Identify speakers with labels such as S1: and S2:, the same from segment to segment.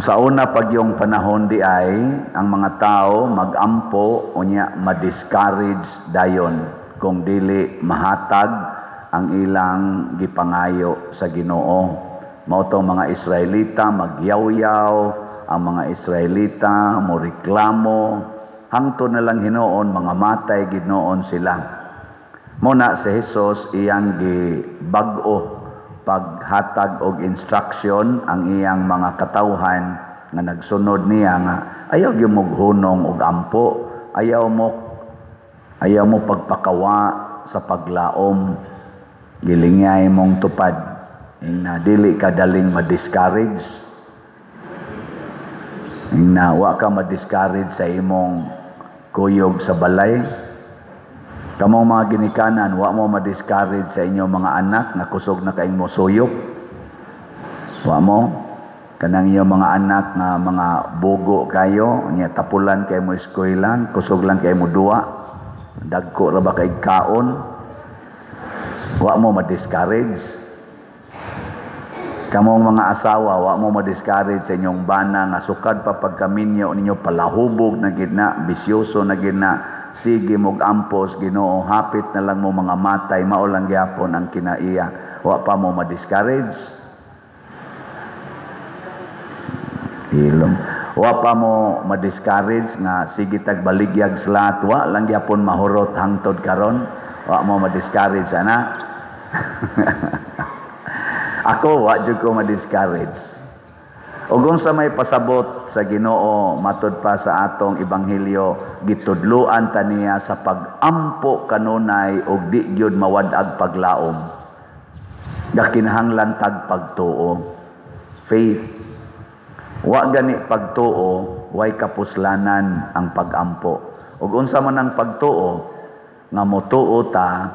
S1: Sa una pag yung panahon di ay ang mga tao magampo, unya ma-discourage dayon kung dili mahatag ang ilang gipangayo sa Ginoo. Mao tong mga Israelita magyawyaw, ang mga Israelita mo reklamo, hangtod na lang hinuon mga matay ginoon sila. Muna si Jesus iyang gibag-o paghatag og instruction ang iyang mga katawhan nga nagsunod niya nga ayaw gyud moghunong og ampo, ayaw mo pagpakawa sa paglaom, gilingyay mong tupad ing na dili ka daling ma-discourage, ing na wa ka ma-discourage sa imong kuyog sa balay. Kamong mga ginikanan, wa mo ma-discourage sa inyong mga anak nga kusog na kaing mo suyop. Wa mo kanang inyong mga anak nga mga bugo kayo, nya tapulan kay mo eskwela, kusog lang kay mo duwa. Dagko ra ba kay kaon? Wa mo ma-discourage. Kamong mga asawa, wa mo ma-discourage sa inyong bana nga sukad pa pagkaminyo ninyo palahubog na gid na, bisyoso na gid na. Sige mog ampos Ginoo, hapit na lang mo mga matay, mao lang gyapon ang kinaiya. Wa pa mo ma-discourage. Hilom. Wa pa mo ma-discourage nga sige tag baligyag slat, wa lang gyapon mahurot hangtod karon. Wa mo ma-discourage ana. Ako wa jud ko ma-discourage. Ug unsa may pasabot sa Ginoo matud pa sa atong ebanghelyo, gitudloan ta niya sa pag-ampo kanunay og di gyud mawad-ag paglaom. Gakinahanglan tag pagtuo, faith. Wa gani pagtuo, way kapuslanan ang pag-ampo. Ug unsa man ang pagtuo nga motuo ta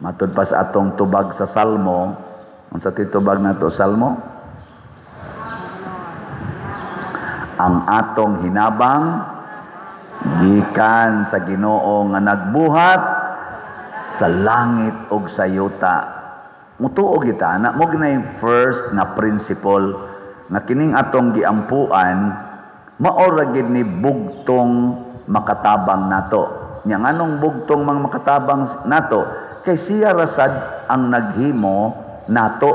S1: matud pa sa atong tubag sa Salmo. Unsa titubag nato Salmo? Ang atong hinabang gikan sa Ginoo nga nagbuhat sa langit ug sa yuta. Mutuo kita ana mo ginay first nga principle nga kining atong giampuan mao ra gid ni bugtong makatabang nato. Nya nganong bugtong mang makatabang nato? Kay siya rasad ang naghimo nato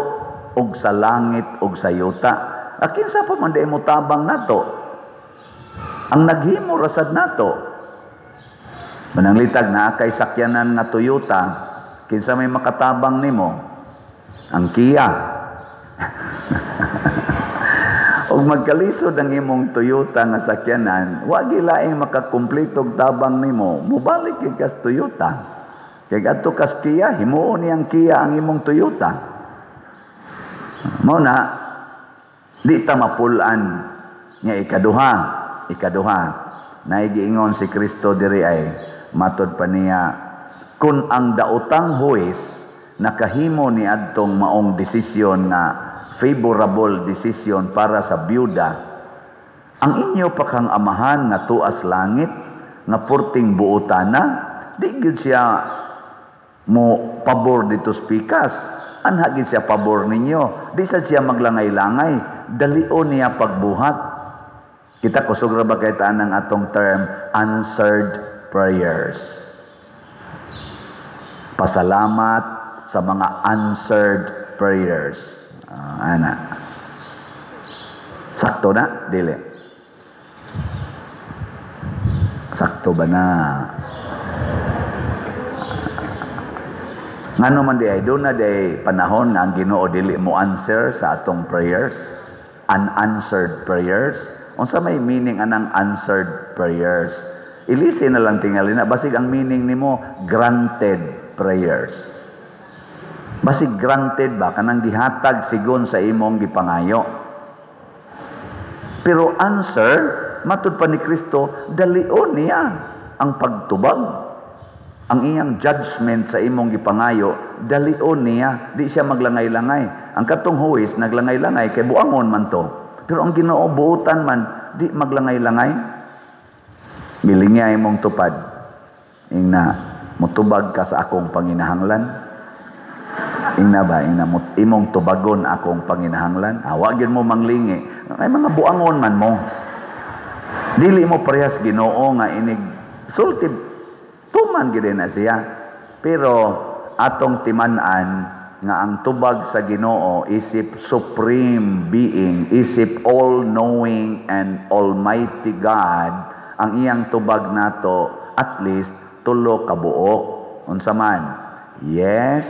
S1: og sa langit og sa yuta. Kinsa pa man di mo tabang nato? Ang naghimo rasad nato. Mananglitag na kay sakyanan nga Toyota, kinsa may makatabang nimo? Ang Kia. Og magkalisod ang imong Toyota nga sakyanan, wa gilaing makakumpleto og tabang nimo, mobalik gyud kas Toyota. Kay adto kas Kia, himuon niyang Kia ang imong Toyota. Mao na di ta mapul-an. Nga ikaduha naigiingon si Kristo diri ay matod pa niya, kun ang daotang huwes nakahimo ni adtong maong desisyon nga favorable decision para sa byuda, ang inyo pa kang amahan nga tuas langit nga purting buotana, di gyud siya mo pabor dito spikas. Anha gid siya pabor ninyo, di sa siya maglangay-langay, dalion niya pagbuhat. Kita kusog ra ba kay taan ang atong term answered prayers. Pasalamat sa mga answered prayers. Ana. Sakto na? Dili. Sakto ba na? Ngano man di ay doon na di panahon nga ang Ginoo dili mo answer sa atong prayers, unanswered prayers. Unsa may meaning anang answered prayers? Ilisi na lang tingali na basig ang meaning nimo granted prayers. Basig granted ba kanang gihatag sigon sa imong gipangayo. Pero answer matud pa ni Kristo dalion niya ang pagtubag. Ang iyang judgment sa imong gipangayo dalion niya, di siya maglangay-langay. Ang katong huwis naglangay-langay kay buangon man to. Pero ang Ginoo buotan man, di maglangay-langay. Bilingya imong tupad. Ingna mutubag ka sa akong panginahanglan. Ingna ba, ingna mo, imong tubagon akong panginahanglan? Wa gyud mo manglingi. Ay, mga buangon man mo. Dili mo parehas Ginoo nga inig sulti, tuman gyud na siya. Pero atong timan-an nga ang tubag sa Ginoo isip supreme being, isip all-knowing and almighty God, ang iyang tubag nato at least tulo ka buok. Unsa man? Yes,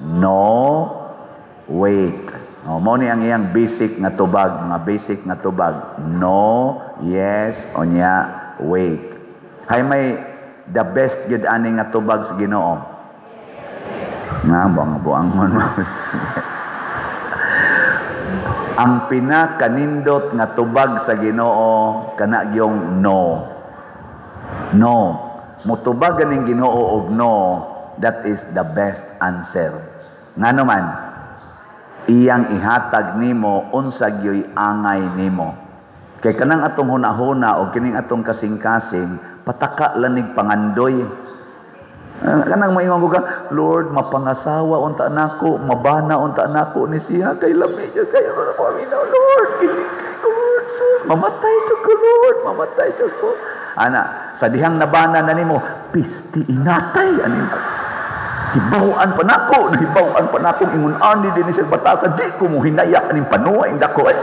S1: no, wait. O, mao ni ang iyang basic nga tubag, mga basic nga tubag. No, yes, onya wait. Hay may the best gyud ani nga tubag sa Ginoo. Nga buang buangon mo. Yes. Ang pinakanindot nga tubag sa Ginoo kana gyung no. No. Mutubag ganing Ginoo og no, that is the best answer. Ngano man, iyang ihatag nimo unsa gyoy angay nimo. Kay kanang atong hunahuna o kining atong kasing-kasing, pataka lanig pangandoy. Kanang maingon ko ka, "Lord, mapangasawa unta nako, mabana unta nako ni siya, kay lami jud kayo na ko aminaw, Lord, kilig kay ko, Lord, sus, mamatay jud ko, Lord, mamatay jud ko." Ana, sa dihang nabana na nimo, pisti inatay ani. Hibaw-an pa nako, nahibaw-an pa nako ingon ani din siya batasan, di ko mo hinaya aning panuwa dako ay.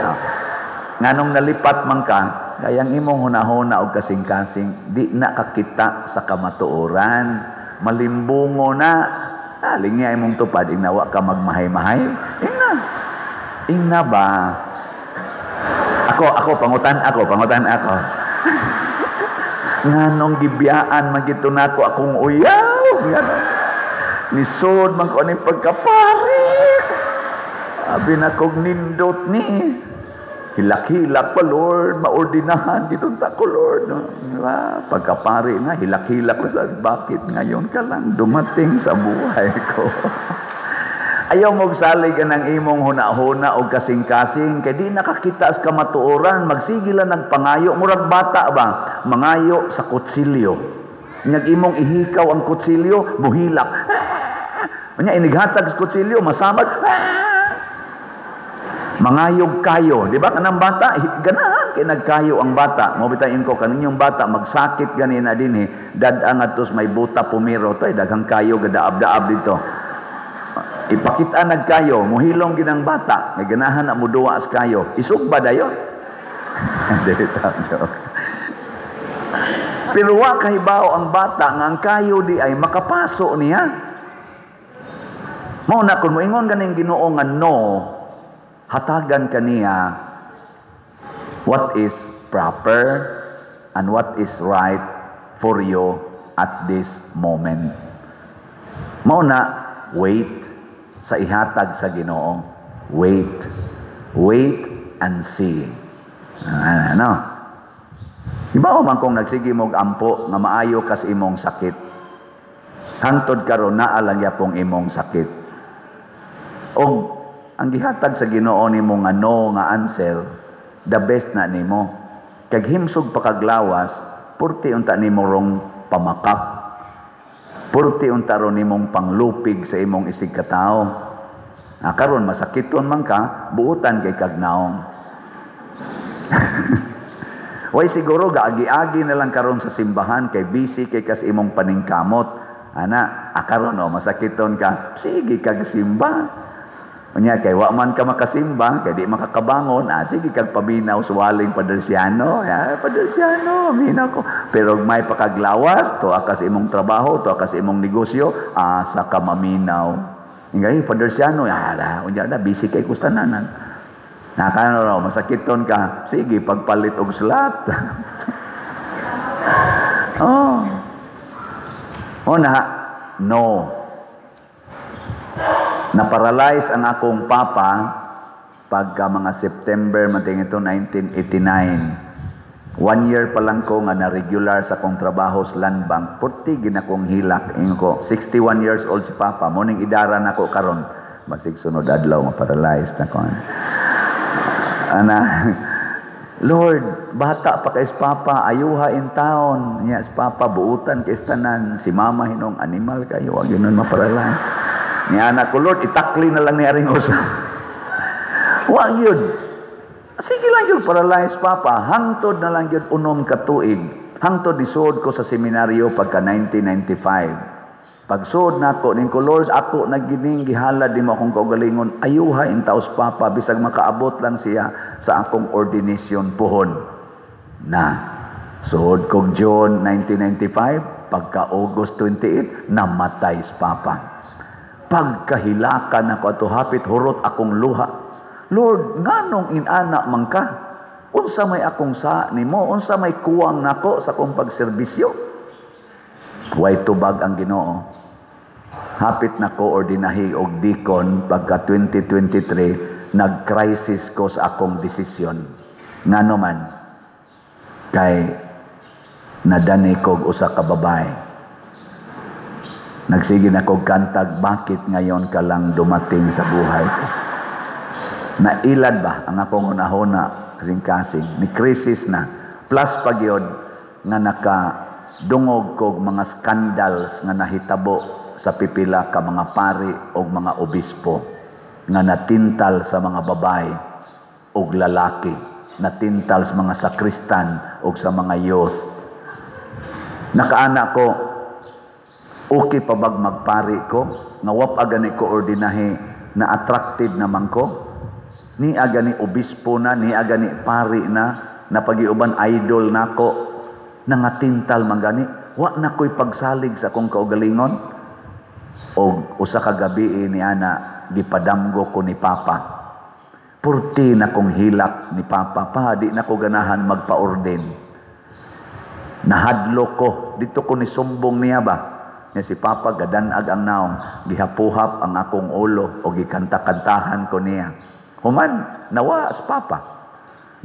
S1: Nganong nalipat man ka, kayang imong hunahuna og kasing-kasing di na kakita sa kamatuoran. Malimbungo na. Lingya imong tupad, ingnawa ka magmahay-mahay. Ingna. Ingna ba? Ako, pangutan ako, pangutan ako. Nganong gibiyaan man gito nako akong uyaw? Nganong nisod man ko ni pagkapari. Abi na kog nindot ni. Hilak-hilak pa, Lord, maordinahan dito ta ko, Lord. No? Diba? Pagkapari na, hilak-hilak ko sa bakit ngayon ka lang dumating sa buhay ko. Ayaw mo salig ang imong huna-huna o kasing-kasing kay di nakakita sa kamatuoran, magsige lang nagpangayo, murag bata ba, mangayo sa kutsilyo. Nyag imong ihikaw ang kutsilyo, buhilak. Nya inighatag sa kutsilyo, masamad. Mangayog kayo, di ba? Kanang bata, ganahan kay nagkayo ang bata. Mo bitayin ko kaninyong bata magsakit ganina dinhi, dad-a ngadto may buta pumiro to, ay daghang kayo gadaab-daab dito. Ipakita nagkayo, muhilom ginang bata, may ganahan na muduwa sa kayo. Isugba dayon. Dili ta joke. Pero wa kahibaw ang bata nga ang kayo di ay makapaso niya. Mao na kung moingon ganing Ginoo nga no, hatagan kaniya what is proper and what is right for you at this moment. Mao na, wait sa ihatag sa Ginoo. Wait. Wait and see. Ano? Iba man kung nagsige mog ampo nga maayo kas imong sakit. Hangtod karon naa lang yapong imong sakit. Og ang gihatag sa Ginoo nimo nga no nga answer, the best na nimo. Kag himsog pa kaglawas, purti unta nimo rong pamakak. Purti unta ron nimong panglupig sa imong isig katawo. Ah, karon masakiton man ka, buutan kay kag naong. Way siguro gaagi-agi na lang karon sa simbahan kay busy kay kas imong paningkamot. Ana, karon oh, masakiton ka, sige kag simba. Unya kay wa man ka makasimba, kay di makakabangon, sige kag paminaw suwaling Padre Siano. Ya, Padre Siano, minaw ko. Pero may pakaglawas, tuwa ka sa imong trabaho, tuwa ka sa imong negosyo, asa ka maminaw. Ingay, Padre Siano, ya, unya na, busy kay kustananan. Nakano raw, masakiton ka, sige, pagpalit og slot. Oh. Oh na, no. Naparalyze ang akong papa pagka mga September mating ito 1989. 1 year pa lang ko nga na regular sa akong trabaho sa Land Bank. Purti ginakong hilak ingon ko. 61 years old si papa. Morning idara nako karon. Basig sunod adlaw ma-paralyzed na ko. Ana, Lord, bata pa kay papa, ayuha in town. Nya si papa buutan kay tanan, si mama hinong animal kayo, wag yun ma-paralyze. Niya anak ko, "Lord, itakli na lang ni aring usa." Wa yun. Sige lang yun, paralyzed papa. Hangtod na lang yun 6 ka tuig. Hangtod isuod ko sa seminaryo pagka 1995. Pagsuod nako ning ko, "Lord, ako nagining gihalad nimo akong kaugalingon. Ayuha intaos papa, bisag makaabot lang siya sa akong ordination puhon." Na suod kog June 1995, pagka August 28, namatay si papa. Pagkahilakan ako ato, hapit hurot akong luha. "Lord, nganong inana man ka? Unsa may akong sa nimo? Unsa may kuwang nako sa akong pagserbisyo?" Way tubag ang Ginoo. Hapit na ko ordinahi og deacon pagka 2023, nag-crisis ko sa akong desisyon. Ngano man kay nadani kog usa ka babae. Nagsige na kog kantag, "Bakit ngayon ka lang dumating sa buhay ko?" Nailad ba ang akong hunahuna, kasing-kasing ni crisis na, plus pagyod nga naka dungog kog mga scandals nga nahitabo sa pipila ka mga pari o mga obispo nga natintal sa mga babae og lalaki, natintal sa mga sakristan o sa mga youth. Nakaana ko, okay pa bag magpari ko nga wa pa gani ko ordinahe na attractive naman ko, ni agani obispo na, ni agani pari na, napagiuban idol nako nangatintal man gani, wa na ko'y pagsalig sa akong kaugalingon? Og usa ka gabi ni ana, gipadamgo ko ni papa. Purti na kong hilak ni papa pa, di na ko ganahan magpa-ordain. Nahadlo ko dito ko ni sumbong niya ba. Nga si papa gadanag ang naong, gihapuhap ang akong ulo o gikanta-kantahan ko niya. Human nawa sa papa.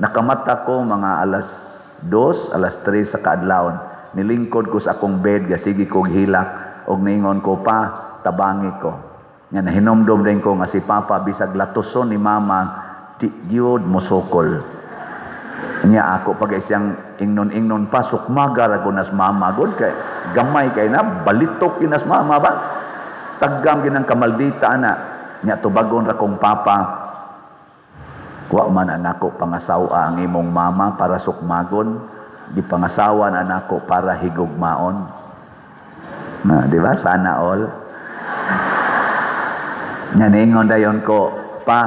S1: Nakamata ko mga 2:00, 3:00 sa kaadlawon. Nilingkod ko sa akong bed, gasigi kog hilak og niingon ko, "Pa, tabangi ko." Nga nahinomdom din ko nga si papa bisag latuson ni mama, di gyud mosukol. Nya ako pag siyang ingnon-ingnon pa, sukmaga ra ko nas mama god kay gamay kay na balitok kinas mama ba. Tagam ginang kamaldita ana. Nya tubagon ra kong papa. "Wa man anako pangasawa ang imong mama para sukmagon, gipangasawa na nako para higugmaon." Na, di ba? Sana all. Nya niingon dayon ko, "Pa,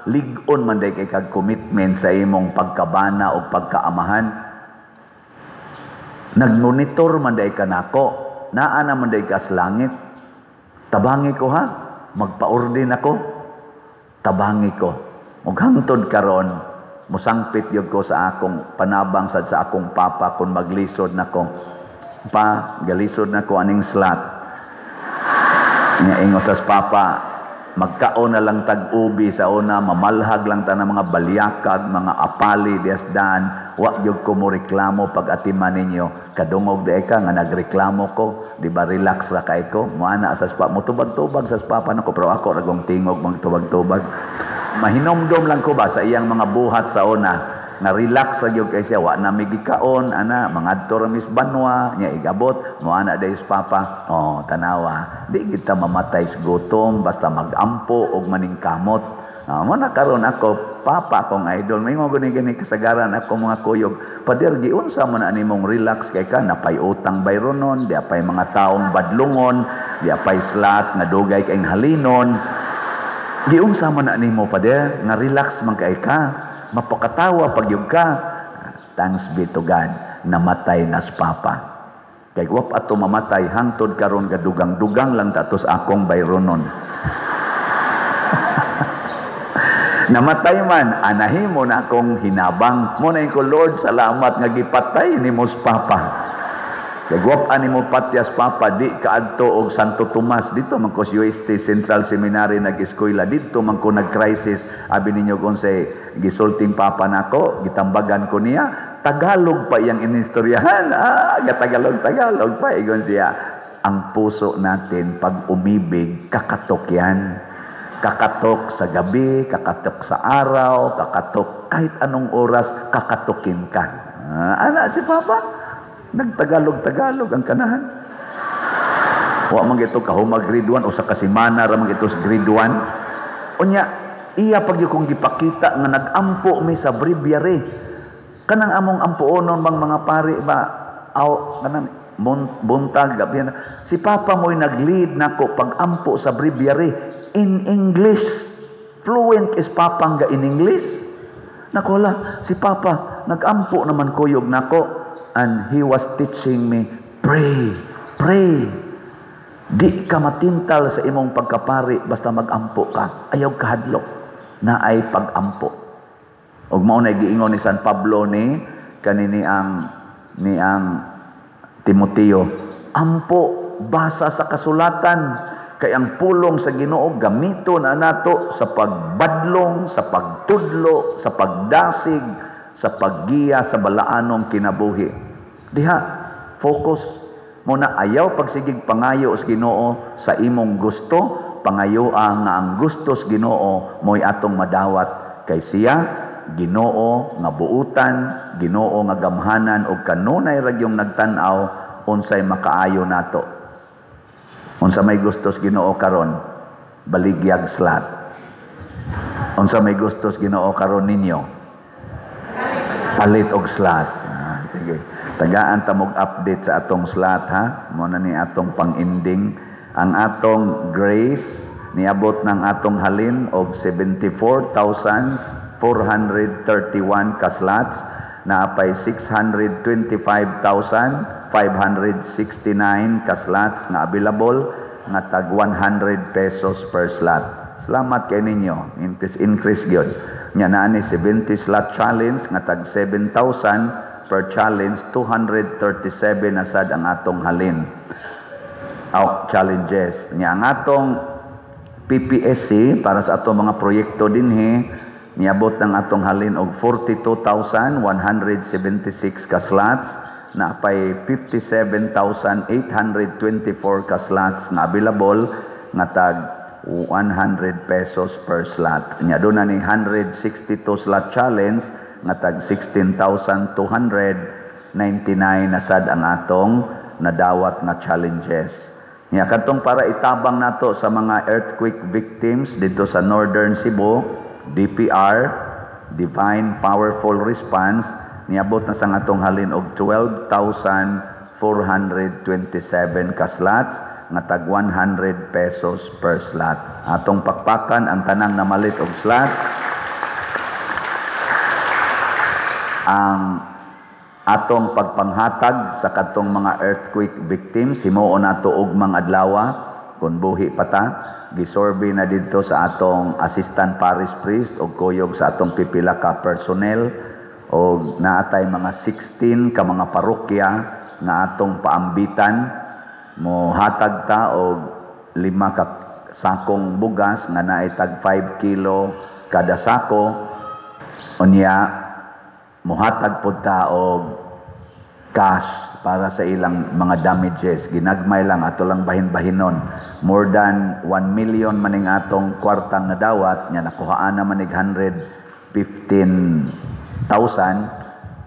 S1: lig-on man day kay kag commitment sa imong pagkabana o pagkaamahan. Nagmonitor man day ka nako, naa na man day ka sa langit. Tabangi ko ha, magpa-ordin ako. Tabangi ko." Ug hangtod karon, musangpit gyud ko sa akong panabang sad sa akong papa kung maglisod nako. "Pa, galisod nako aning slot." Nya ingon sa papa, "Magkaon na lang tag ubi sa una, mamalhag lang ta ng mga balyakag, mga apali dias daan, wa gyud ko mo reklamo pag atiman ninyo. Kadungog di ka nga nagreklamo ko, di ba relax ra kay ko?" Moana sa spa, motubag-tubag sa papa nako, pero ako ragong tingog magtubag-tubag. Mahinomdom lang ko ba sa iyang mga buhat sa una, nga relax ra gyud kay siya, wa na mi gikaon ana, mangadto ra mis banwa, nya igabot mo ana dayos papa. "Oh, tanawa, di kita mamatay sa gutom basta magampo og maningkamot." Ah, mo na karon ako papa akong idol. Maingon ko ni gani kasagaran ako mga kuyog, "Pader, giunsa mo na nimong relax kay ka, napay utang bayronon, di apay mga taong badlungon, di apay slat nga dugay kay halinon. Giunsa man na nimo, pader, nga relax man kay ka, mapakatawa pag yug ka?" Thanks be to God, namatay na si papa. Kay wap ato mamatay, hangtod karon gadugang-dugang lang tatos akong bayronon. Namatay man, anahimo na akong hinabang. Mo na ko, "Lord, salamat nga gipatay nimo si papa. Kay guwap ani mo patyas papa, di kaadto og Santo Tomas." Dito man ko sa UST Central Seminary nag-eskwela, dito man ko nag-crisis. Abi ninyo kung say gisulting papa nako, gitambagan ko niya, Tagalog pa iyang inistoryahan. Ah, Tagalog, Tagalog pa. Igon siya, "Ang puso natin pag umibig, kakatok yan. Kakatok sa gabi, kakatok sa araw, kakatok kahit anong oras, kakatokin ka." Ah, ana si papa. Nagtagalog-tagalog ang kanahan. Wa man gito kahuma grade 1, usa ka semana ra man gito sa grade 1. Unya iya pag kong gipakita nga nag-ampo mi sa breviary. Kanang among ampuonon bang mga pari ba aw kanang buntag gabi na. Si Papa mo'y nag-lead nako pag-ampo sa breviary in English. Fluent is Papa nga in English. Nakola, si Papa nag-ampo naman kuyog nako and he was teaching me, "Pray, pray. Di ka matintal sa imong pagkapari basta mag-ampo ka. Ayaw kahadlok na ay pag-ampo." Og mao na giingon ni San Pablo ni kanini ang ni ang Timoteo, "Ampo, basa sa kasulatan, kay ang pulong sa Ginoo gamito na nato sa pagbadlong, sa pagtudlo, sa pagdasig, sa paggiya sa balaanong kinabuhi." Diha, focus mo na, ayaw pagsigig pangayo sa Ginoo sa imong gusto, pangayo nga ang gusto sa Ginoo mo'y atong madawat, kay siya Ginoo nga buutan, Ginoo nga gamhanan ug kanunay ra gyung nagtan-aw unsay makaayo nato. Unsa may gusto sa Ginoo karon? Baligyag slot. Unsa may gusto sa Ginoo karon ninyo? Palit og slot. Ah, sige. Tagaan ta mog update sa atong slot, ha. Mo na ni atong pang-ending. Ang atong grace, niabot ng atong halin og 74,431 ka slots, naapay 625,569 ka slots nga available nga tag 100 pesos per slot. Salamat kay ninyo. Increase, increase gyud. Nya naa ni 70 slot challenge nga tag 7,000 per challenge, 237 na sad ang atong halin. Out challenges. Nya ang atong PPSC para sa atong mga proyekto dinhi, niabot ng atong halin og 42,176 ka slots, naapay 57,824 ka slots nga available nga tag 100 pesos per slot. Nya doon na ni 162 slot challenge nga tag 16,299 na sad ang atong nadawat nga challenges. Nya kadtong para itabang nato sa mga earthquake victims dito sa Northern Cebu, DPR, Divine Powerful Response, niabot na sa atong halin og 12,427 ka slots nga tag 100 pesos per slot. Atong pakpakan ang tanang namalit og slot. Ang atong pagpanghatag sa kadtong mga earthquake victims himuon nato ugmang adlawa kung buhi pa ta. Gisurvey na didto sa atong assistant parish priest og kuyog sa atong pipila ka personnel, og naatay mga 16 ka mga parokya nga atong paambitan. Mohatag ta og 5 ka sakong bugas nga naay tag 5 kilo kada sako. Unya mohatag pud ta og cash para sa ilang mga damages. Ginagmay lang, ato lang bahin-bahinon. More than 1 million maning atong kwartang nadawat, nya nakuhaan na manig 115,000.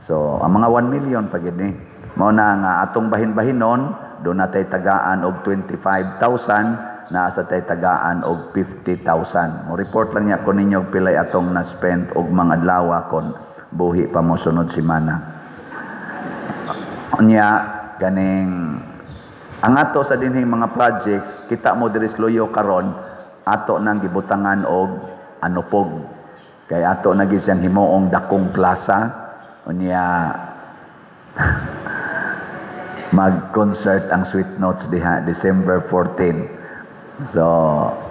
S1: So, ang mga 1 million pag ini. Mao na nga atong bahin-bahinon, doon natay tagaan og 25,000, naa sa tay tagaan og 50,000. Mo report lang niya kung ninyo pilay atong na-spend og mga adlaw kon buhi pa mo sunod semana. Unya ganing ang ato sa dinhing mga projects, kita mo diri sa Luyo karon, ato nang gibutangan og anupog. Kay ato na gid siyang himuong dakong plaza. Unya mag-concert ang Sweet Notes diha December 14. So,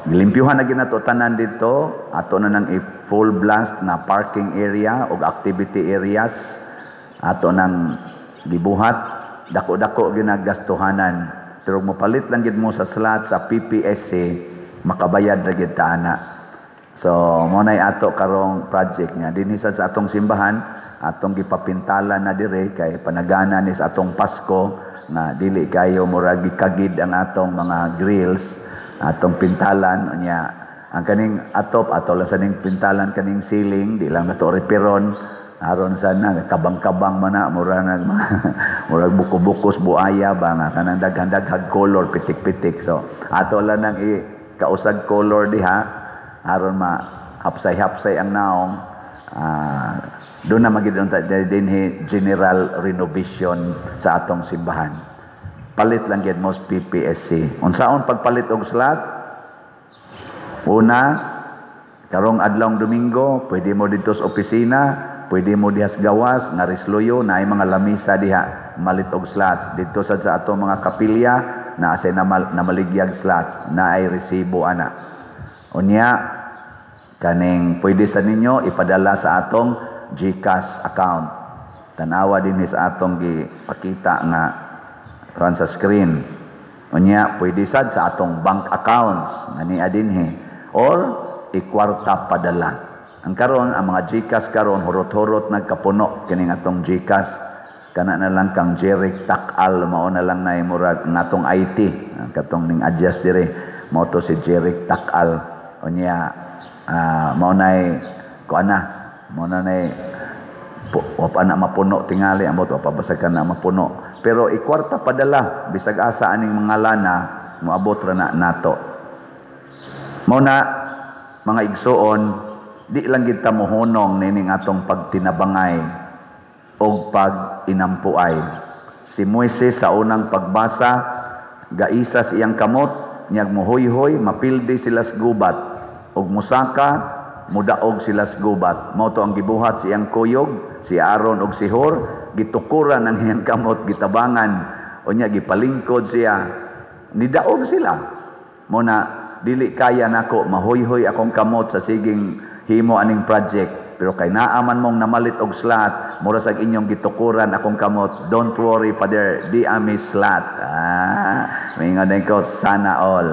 S1: gilimpyuhan na ginato tanan dito, ato na nang i-full blast na parking area og activity areas. Ato nang gibuhat, dako-dako ginagastuhanan. Pero mopalit lang gid mo sa slot sa PPSC, makabayad ra gid ta ana. So, mo nay ato karong project niya. Dinhi sa atong simbahan, atong gipapintalan na dire kay panagana ni sa atong Pasko nga dili kayo murag gikagid ang atong mga grills, atong pintalan. Unya ang kaning atop, ato lang sa ning pintalan kaning ceiling, di lang nato reperon. Aron sana kabang-kabang man na, mura nag murag buko-bukos buaya ba nga kanang daghan-daghag color, pitik-pitik. So ato lang nang i kausag color diha aron ma hapsay-hapsay ang naong. Doon na magid unta dinhi general renovation sa atong simbahan. Palit lang gyud mo PPSC. Unsaon pagpalit og slot? Una, karong adlawng Domingo, pwede mo dito sa opisina, pwede mo diha sa gawas nga risloyo, naay mga lamisa diha, malit og slots. Dito sa atong mga kapilya na sa namaligyag slots, naay resibo ana. Unya, kaning pwede sa ninyo ipadala sa atong GCash account. Tanawa din sa atong gipakita nga ran sa screen. Unya, pwede sad sa atong bank accounts nga niya dinhi or ikwarta padala. Ang karon, ang mga GCash karon hurot-hurot nagkapuno kining atong GCash. Kana na lang kang Jeric Takal mao na lang nay murag ngatong IT katong ning adjust dire, mao to si Jeric Takal. Unya, mao nay kuan na, mao na nay wa pa na mapuno tingali, amot wa pa basag ka na mapuno, pero ikwarta padala bisag asa aning mga lana, moabot ra na nato. Mao na, mga igsuon, di lang gid ta mohunong nining atong pagtinabangay og pag-inampuay. Si Moises sa unang pagbasa, gaisa sa iyang kamot, niyag muhoyhoy, mapildi sila sa gubat. Og musaka, mudaog sila sa gubat. Mao to ang gibuhat sa iyang kuyog, si Aaron og si Hur, gitukuran ang iyang kamot, gitabangan. Unya gipalingkod siya, nidaog sila. Mao na dili kaya nako mahoyhoy akong kamot sa siging himo aning project. Pero kay naa man mong namalit og slot, mura sa inyong gitukuran akong kamot. Don't worry, Father, di ami slot. Ah, mingon ko, sana all.